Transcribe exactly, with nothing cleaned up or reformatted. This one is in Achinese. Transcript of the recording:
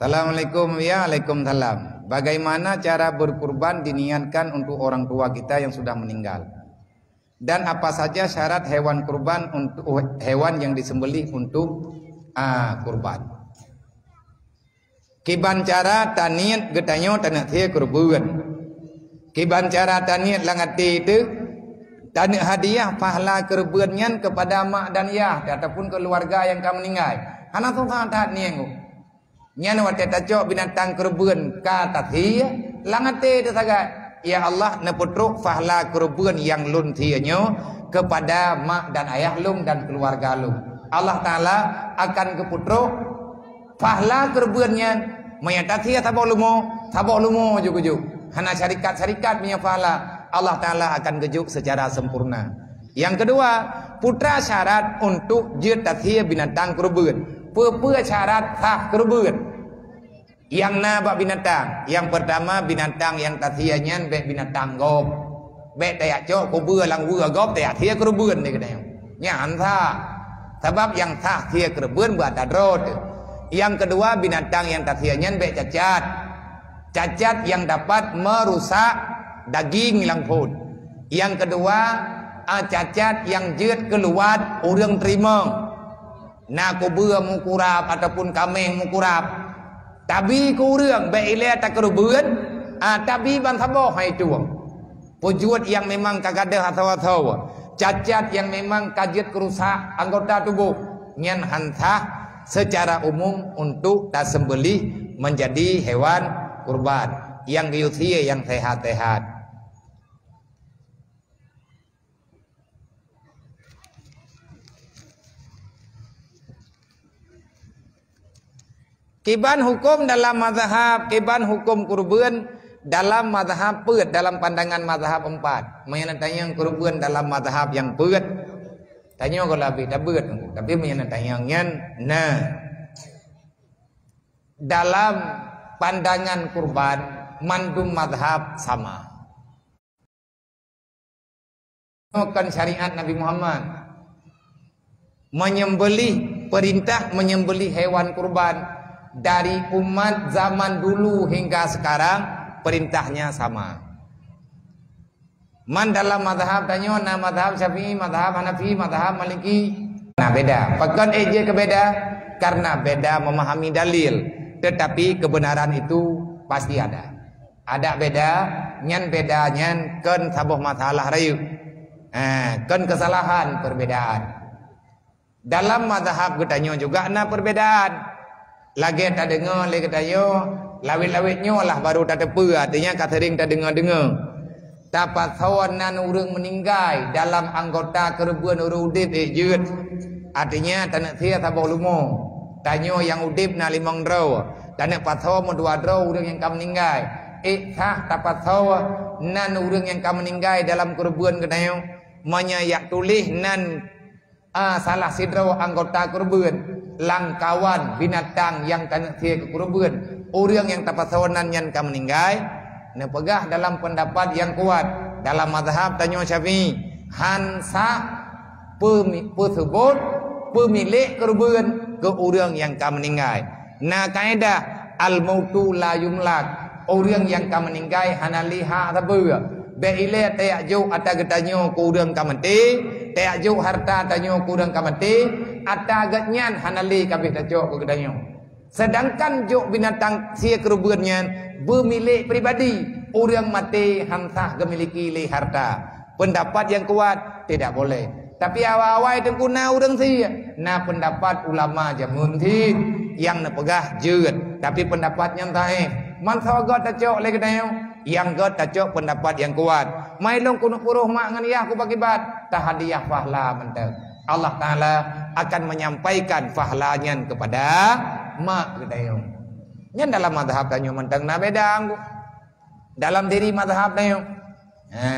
Assalamualaikum, ya, waalaikumsalam. Bagaimana cara berkurban diniatkan untuk orang tua kita yang sudah meninggal? Dan apa saja syarat hewan kurban untuk hewan yang disembelih untuk, ah, kurban? Kiban cara taniet geutanyoe taneuk sie keureubeuen. Kiban cara taniet lam até teuh, taneuk hadiah pahala keureubeuen nyan keupada mak dan yah ataupun keuluwarga nyang ka meuninggai. Hana susah that niet. Nyan watée tacok binatang keureubeuen ka tasie, lam até teuh sagai, "Ya Allah, neupeutrok pahala keureubeuen nyang lôn sie nyoe keupada mak dan ayah lôn dan keuluwarga lôn." Allah Taala akan geupeutrok pahala keureubeuen nyan, meunyo tasie saboh leumo, saboh leumo ju geujok. Hana syarikat-syarikat meunyo pahala, Allah Taala akan geujok seucara sempurna. Nyang keudua, peue syarat untuk jeuet tasie binatang keureubeuen? Peue-peue syarat sah keureubeuen? Nyang na bak binatang, nyang peurtama, binatang nyang tasie nyan bék binatang gob. Bék tajak cok kubeue lam weue gob tajak sie keureubeuen di keudée. Nyan sah. Sabab nyang sah sie keureubeuen beuata droe teuh. Nyang keudua, binatang nyang tasie nyan bék cacat. Cacat nyang dapat meurusak daging lam phon. Nyang keudua, a, cacat nyang jeuet keuluwat ureuëng teurimong. Na kubeue meukurab ataupun kaméng meukurab. Tabi keu ureuëng bék ilée takeureubeuen, a, tabi ban saboh hai tueng. Peujeuet nyang memang ka gadôh asoe-asoe, cacat nyang memang ka jeuet keurusak anggota tuboh, nyan han sah seucara umum untuk taseumbelih meunjadi hewan kurban nyang geuyue sie nyang sehat-sehat. Kiban huköm dalam mazhab, kiban huköm keureubeuen dalam mazhab peuet, dalam pandangan mazhab empat. Meunyoe na tanyong keureubeuen dalam mazhab nyang peuet, tanyoe gohlom bit tabeuet, tapi meunyoe na tanyong nyan na. Dalam pandangan kurban, mandum mazhab sama. Kon syariat Nabi Muhammad. Menyembelih, perintah menyembelih hewan kurban dari umat zaman dulu hingga sekarang, perintahnya sama. Man dalam mazhab tanyoe na mazhab Syafi'i, mazhab Hanafi, mazhab Maliki. Na beda. Pakon ék jeuet keu beda? Karena beda memahami dalil. Tetapi kebenaran itu pasti ada. Ada beda, nyan beda nyan kon saboh masalah rayeuk. Ha, kon kesalahan perbedaan. Dalam mazhab geutanyoe juga na perbedaan. Lagée tadeungoe lé geutanyoe, lawét-lawét nyoe lah baru tateupeue, artinya ka sering tadeungoe-deungoe. Tapasoe nan ureuëng meuninggai dalam anggota keureubeuen ureuëng udeb ék jeuet. Artinya taneuk sie saboh leumo. Tanyoe nyang udeb na limong droe, taneuk pasoe meudua droe ureuëng nyang ka meuninggai. Ék sah tapasoe nan ureuëng nyang ka meuninggai dalam keureubeuen geutanyoe? Meunyoe jak tuléh nan, a, salah sidroe anggota keureubeuen, lam kawan binatang nyang taneuk sie keu keureubeuen, ureuëng nyang tapasoe nan nyan ka meuninggai, neupeugah dalam peundapat nyang kuat, dalam mazhab tanyoe Syafi'i, han sah peumi-, peuseubot peumilék keureubeuen keu ureuëng nyang ka meuninggai. Na kaedah, "Al-mautu la yumlak." Ureuëng nyang ka meuninggai hana lé hak sapeue. Bék ilée tajak jok ata geutanyoe keu ureuëng ka maté, tajak jok harta tanyoe keu ureuëng ka maté, ata geuhnyan hana lé ka abéh tacok keu geutanyoe. Seudangkan jok binatang sie keureubeuen nyan beumilék pribadi, ureuëng maté han sah geumiliki lé harta. Peundapat nyang kuat, tidak boleh. Tapi awai-awai teungku na ureuëng sie, na peundapat ulama jameun cit nyang neupeugah jeuet, tapi peundapat nyan dhaiéf. Meusaboh göt tacok lé geutanyoe, nyang göt tacok peundapat nyang kuat. Mai lôn keuneuk peuroh mak ngon yah kupakiban, tahadiah pahala mantong. Allah Taala akan menyampaikan pahala nyan keupada mak geutanyoe. Nyan dalam mazhab tanyoe mantong na beda, dalam diri mazhab tanyoe. Ha.